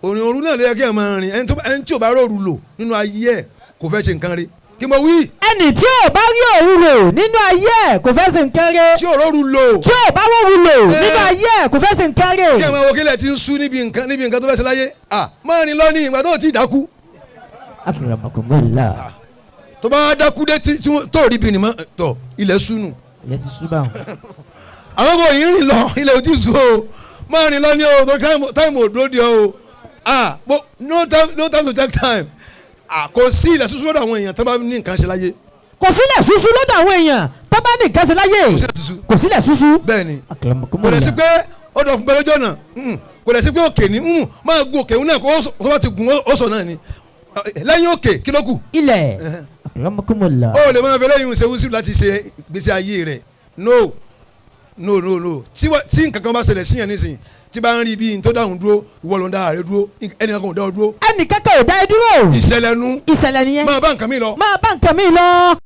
Òrìn òru náà ló yẹ kí ẹ máa rìn. Ẹni tí ò bá róòrù lò nínú ayé ẹ kò fẹ́ ṣe nǹkan rí. Kí mo wí? Ẹnì tí ò bá rí òru lò nínú ayé ẹ̀ kò fẹ́ ṣe nǹkan rẹ̀. Tí ò róòrù lò. Tí ò bá wòru lò Eh. nínú ayé ẹ̀ kò fẹ́ ṣe nǹkan rẹ̀. Kí ẹ máa wo kílẹ̀ tí ń sú níbi nǹkan tó fẹ́ ṣe láyé. À máa rìn lọ ní ìgbà tó ti dákú. Akramakumullah. Tó bá dákú dé tó rí bí ni mọ́ tọ̀, ilẹ̀ súnù. Ilẹ̀ ti sú báwọn. Àwọn kò yín rìn lọ, ilẹ̀ ò tí sú o. Máa rìn lọ ní o, tó time ò dúró di ọ o. Ah, bo no time, no time to take time. Ah, kò sí ilẹ̀ súsú lọ́dọ̀ àwọn èèyàn tó bá ní nǹkan ṣe láyé. Kò sílẹ̀ ṣúṣú lọ́dọ̀ àwọn èèyàn tó bá ní nǹkan ṣe láyé. Kò sí ilẹ̀ súsú. Kò sílẹ̀ ṣúṣú. Bẹ́ẹ̀ ni. Kò Akramakumullah. lè sí pé ó dọ̀ fún pẹ́ lójú ọ̀nà. Kò lè sí pé òkè ní máa gun òkè náà, kó tó bá ti gun ó sọ náà ni. Lẹ́yìn òkè, kí ló kù? Ilẹ̀. Akramakumullah. Ó lè máa fẹ́ lẹ́yìn ṣe wúsù láti ṣe gbèsè ayé rẹ̀. No, no, no, no. Tí nǹkan kan bá ṣẹlẹ̀ síyàn nísìnyí, tí bá ń rí bí n tó dáhùn dúró, ìwọ ló ń dá rẹ dúró, ẹnìkan kan ò dá ọ dúró. Ẹnì kankan ò dá ẹ dúró. Ìṣẹ̀lẹ̀ nu. Ìṣẹ̀lẹ̀ nìyẹn. Máa bá nǹkan mi lọ. Máa bá nǹkan mi lọ.